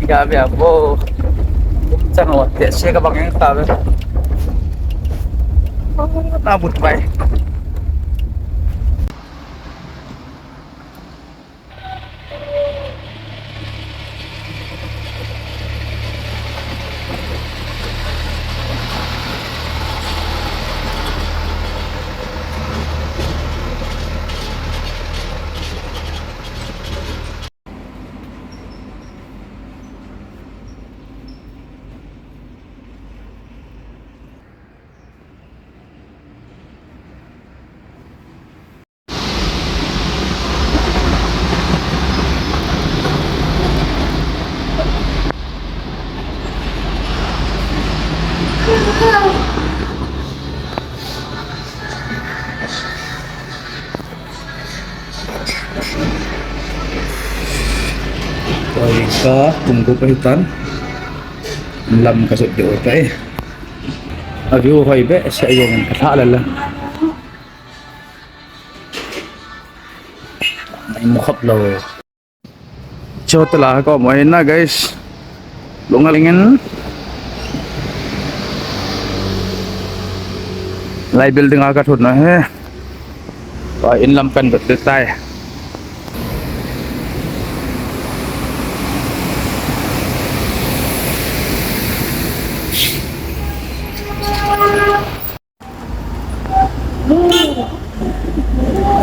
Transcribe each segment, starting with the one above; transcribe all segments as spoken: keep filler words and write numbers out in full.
Ga ve abo. Chang wa te se ka bang yang ta ve. Na but bai. Oi, ka kum ko pai tan. Lam ka sot de oi pai. A view hoi be sa yong ka tha la la. Mai mo khap lo. Cho tala ko mo na, guys. Lunga lingin. Lai building a ka thut na he. Wa in lam kan bet tai.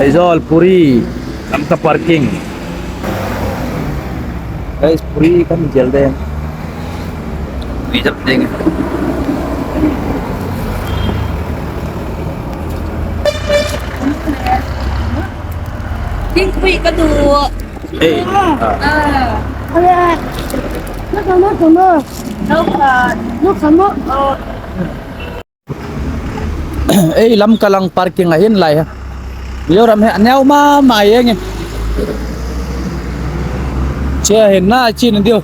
Aizawl Puri, Lamka parking. Guys, Puri kan jel de. Puri jap deng. King Puri ka du. Eh, ah. Ah. Ala. Naka, naka, naka. Naka. Naka, naka. Oh. Ei, Lamka lang parking ahin lai ha. Mizoram hi aneo mama jeng e. Che hin na chin diu.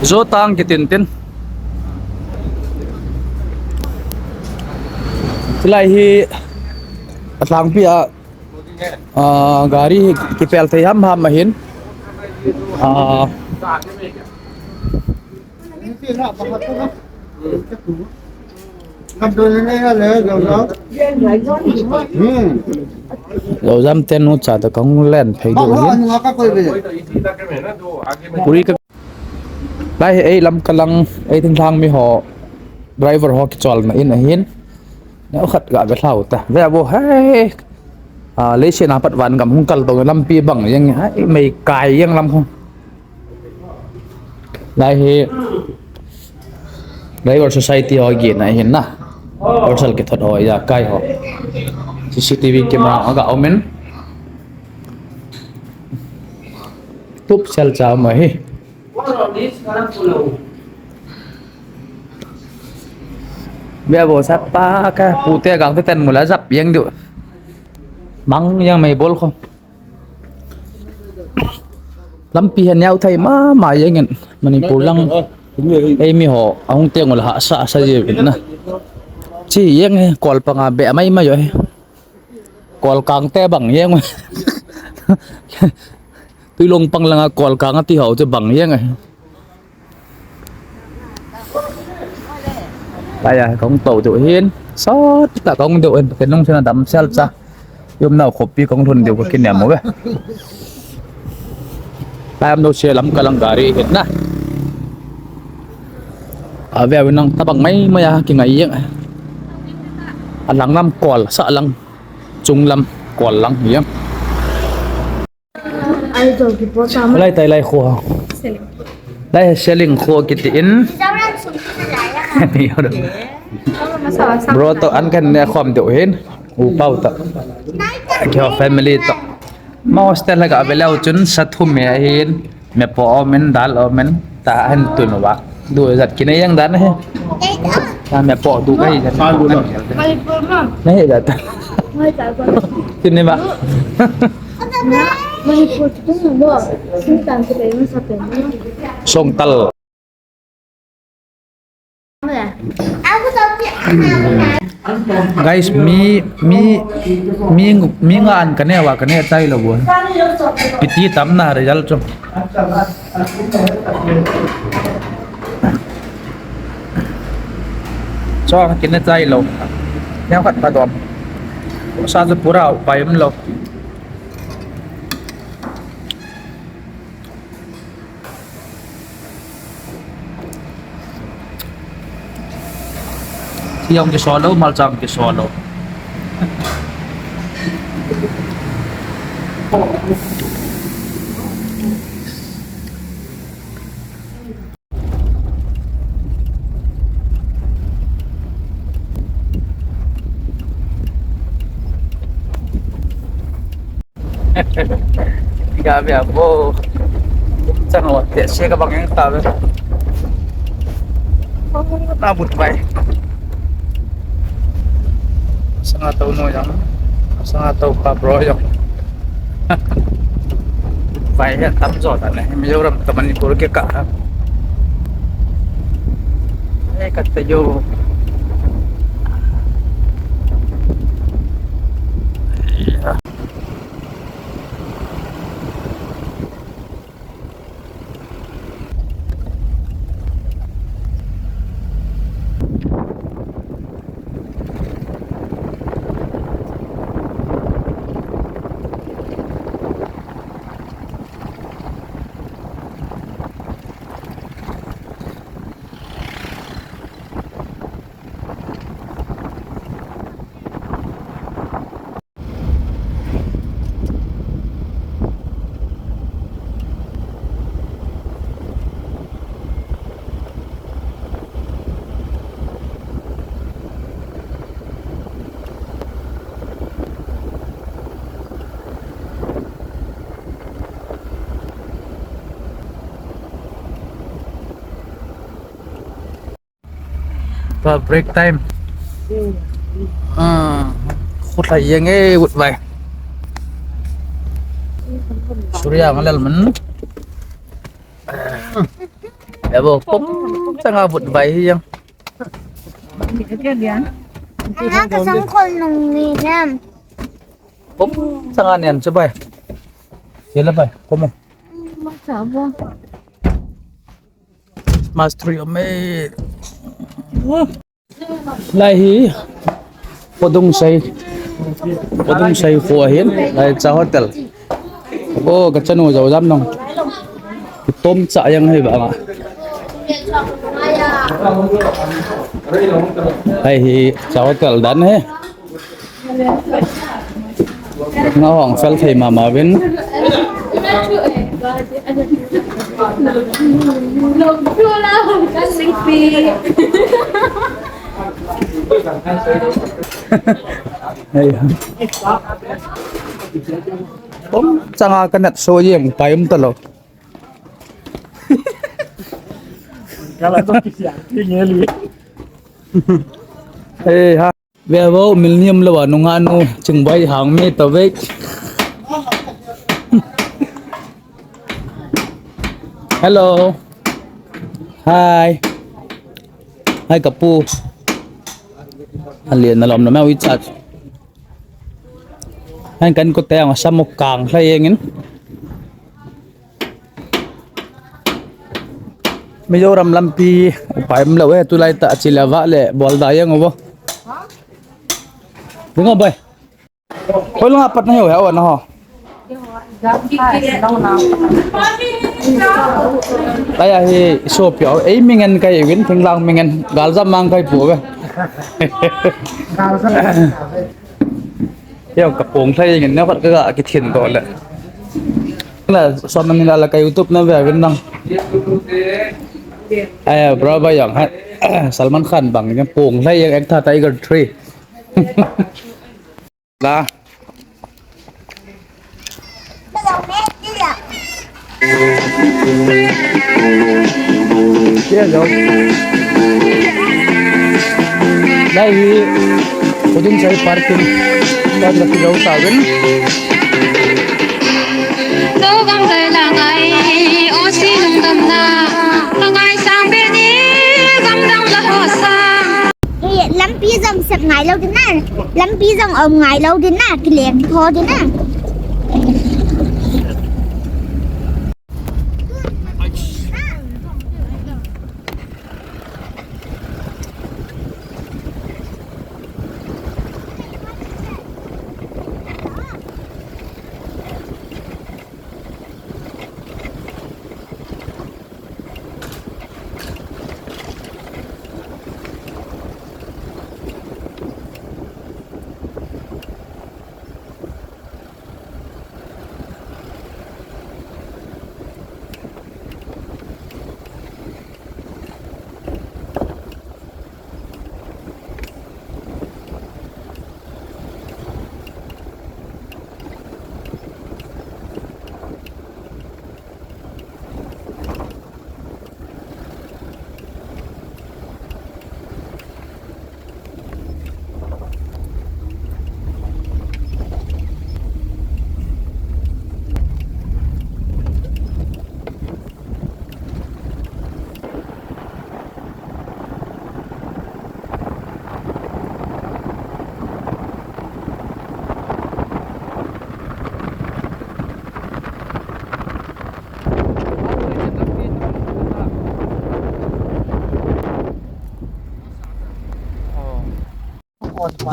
Zotang kitin tin. Chulai hi atlangpi a, ah, gari hi kipel thei ham ham ahin. Ah, Lou jam ten nu cha ta kong len phei deuh hin. Puri ka. Lai hi ei Lamka lang, ei thinglhang mi ho, driver ho kicholna in ahin. Neo khat ga ve lhau ta. Ve abo hei. A, leiset a pat van gam hung kal to lampi bang jeng hei mei kai jeng lam kho. Lai hi Driver Society ho gin ahin na. Horsal kithot ho, jakai ho. C C T V camera ho ga um in. Tup sel cha um ahi. Ve abo sapa ka pute gang te ten mula jap jeng diu. Mang jeng mei bol kho. Lampi hi aneo thei mama jeng in Manipur lang. Ei mi ho, ahung teng ula hahsa sa jeng in na. Chi jeng e, kol panga be mai mai jo e. Kol kang te bang jeng e. Tuilong pang langa kol kang ati ho chu bang jeng e. Taya kong to diu hin. Sot ta kong diu hin. Ken nung sina dam sel cha. Yum nau khopi kong lhun diu ka kinem mo ve. Tayam do se Lamka lang gari hin na. Ave ave nang tabang mai mai a kingai jeng. Alang lam kol sa lang. Chung lam kol lang jeng. Lai tai lai kho. Lai Seling kho kiti in. Bro to an kan ne khom deu hin. U pau to. Kio family to. Ma hostel la ga ve leu chun sa thum me hin. Me po omen dal omen ta han tun wa. Du jat kine jeng dan he. Ta me po du kai jat. Manipur ma. Nahi jat. Nahi jat. Kine ma. Manipur tu mo. Singtan tu pe mo sa pe mo. Songtal. Guys, mi, mi, mi, mi nga an kane va kane chai lou bon. Piti tam na result chu. Chong kine chai lou. Neo khat pa dom. Sa chu pura upai um lou. Thiong kisol lou, malchang kisol lou. Ga ve abo. Chang wa te se ka bang yang ta ve. Na but bai. Sanga tau no yang. Sanga tau pa bro yang. Bai he tam jo ta ne. Mizoram ta Manipur ke ka. Eh, ka te jo. Tua break time. Ah, khut lai yang eh, vut vai. Surya ngalel man. Abo, pom changa vut vai hi yang. Ana ka sangkhol nung ni nem. Pom changa nian chu vai. Sila vai, pom. Mastery of me. Lai hi Podungsei. Podungsei kho ahin. Lai cha hotel. Oh, ka chanu jo jam nong. Tom cha yang hi ba nga. Lai hi cha hotel dan he. Nga hong fel thei mama vin. Hei. Pom changa ka nat so jeng pai um ta lou. Hei ha. Ve vo, millennium lou a nungah nu, Chingbai hang mi ta ve. Hello. Hi. Hi, ka pu. Ali na lom na me wi chat. Hi, kan ko te ang sa mo kang sa yengin. Mizoram lampi upai um lou e, tulai ta chile va le bol da yang uvo. Dinga bai. Koi langa pat na hiu he, o na ho. Aya hi sopi o, ei mingen kai vin, thinglang mingen, galjam mang kai pu ve. Yo, ka pong thai ngin na khat ka kithin to le. La, so man la la ka YouTube na ve vin nang. Aya, bro, ba yang ha. Salman Khan bang, yang pong thai yang Actor Tiger three. La. Lai hi, Podungsei parking. Kan la kilo sa vin. Togam dai la ngai, o si lungdam na. Ngai sang be ni, gamdang la ho sa. Jong sep ngai lou ding na. Lampi jong um ngai lou ding na. Kileng tho ding na.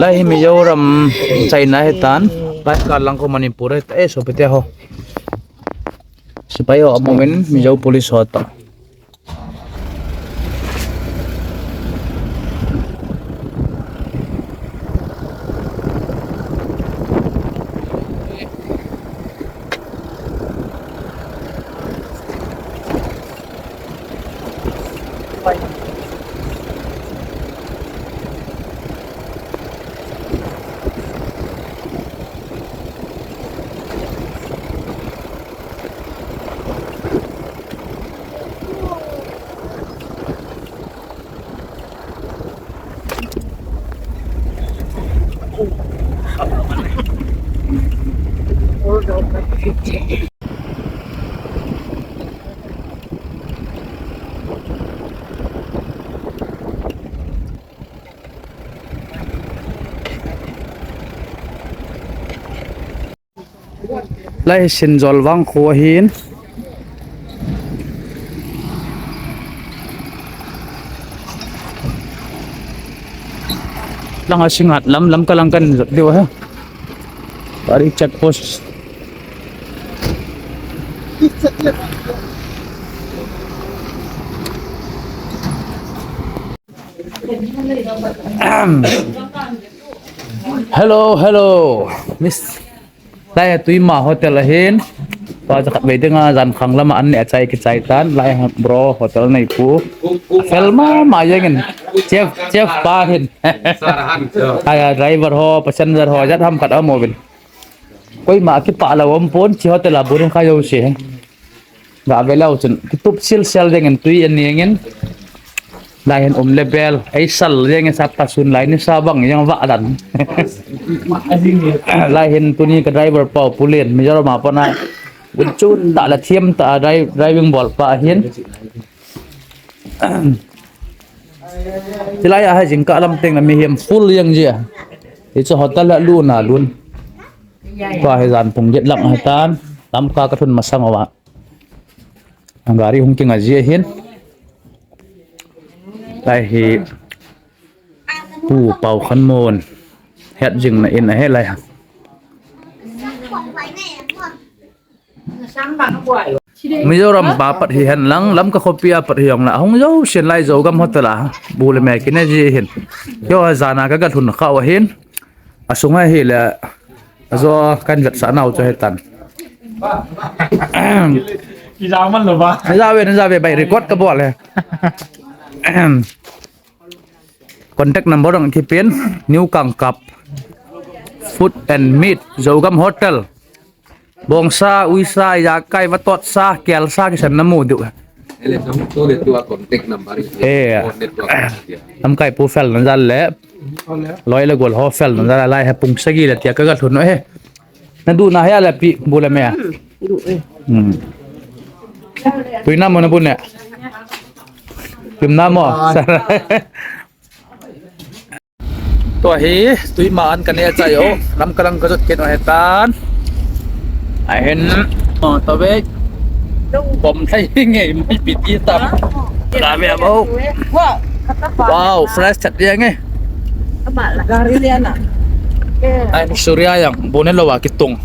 Lai hi Mizoram China hitan, lai kalang khu Manipur hita, eh, sopite ho. Sepai ho amu in Mizo police ho ta. Lai hi Sinjol vang khu ahin. Langa Singngat lam, Lamka lang kan jot diu ahi. Pari check post. Hello, hello. Miss. Lai hi Tuima Hotel ahin. Tua chu khatvei dinga jan khang lama an neh chai kichai tan. Lai hi bro hotel neipu. Fel mama jengin. Chef, chef pa hin. Aya driver ho, passenger ho, jat ham khat amu uvin. Koima kipah lou um pon, chi hotel a burin kha jouse. Ga ve leu chun, kitup sil sil jengin tui an nengin. Lai hin um le bel, ei sal jengin sap ta sun lai ni sa bang jeng va dan. Lai hin tuni ka driver pa Pu Len, Mizoram a pat na. Gun chun ta la thiam ta dri-, driving bol pa hin. Chilai a hi jingkah lam teng na mihem full jeng jia. Hichu hotel la luna lun. Tua hi jan pung get lang ahi tan. Lamka ka thun masang uva. Gari hung kinga ji ahin. Lai hi Pu Pau Khan Mon het jing na in ahi lai ha. Mizoram pa pat hihen lang, Lamka khopi a pat hi jong la hung jo sin lai Zogam hotel a bu le me kine ji hin. Keiho jana ka ga lhun kha u ahin. Asunga hi le, ajo kan vetsah nau chu hitan. Ija man lo ba. Ija ve, ija ve, bai record ka bol e. Contact number ang kipen, New Kangkap Food and Meat, Zogam Hotel. Bongsa, uisa, jakai, vatotsa, kelsa, kisan namu diu. Ele, tum to le tua contact number. Eh. Phone le tua contact. Lamkai pu fel na jal le. Loi le gol ho fel na jal lai hi pung sagi le tia ka ga lhun u ahi. Na du na hia le pi bu le me a. Hmm, du e. Hmm. Tui na mo na bu ne. Kim na mo. Ah. Tua hi, tui ma an ka ne chai o. Lamka lang ka jot kit u ahi tan. Ahin, o, tua ve. Bom thei nge, mai pi ti tam. Ka ve bo. Wow, fresh chat dia nge. Gari lian a. Ai, Surya yang, bu ne lo wa kitung.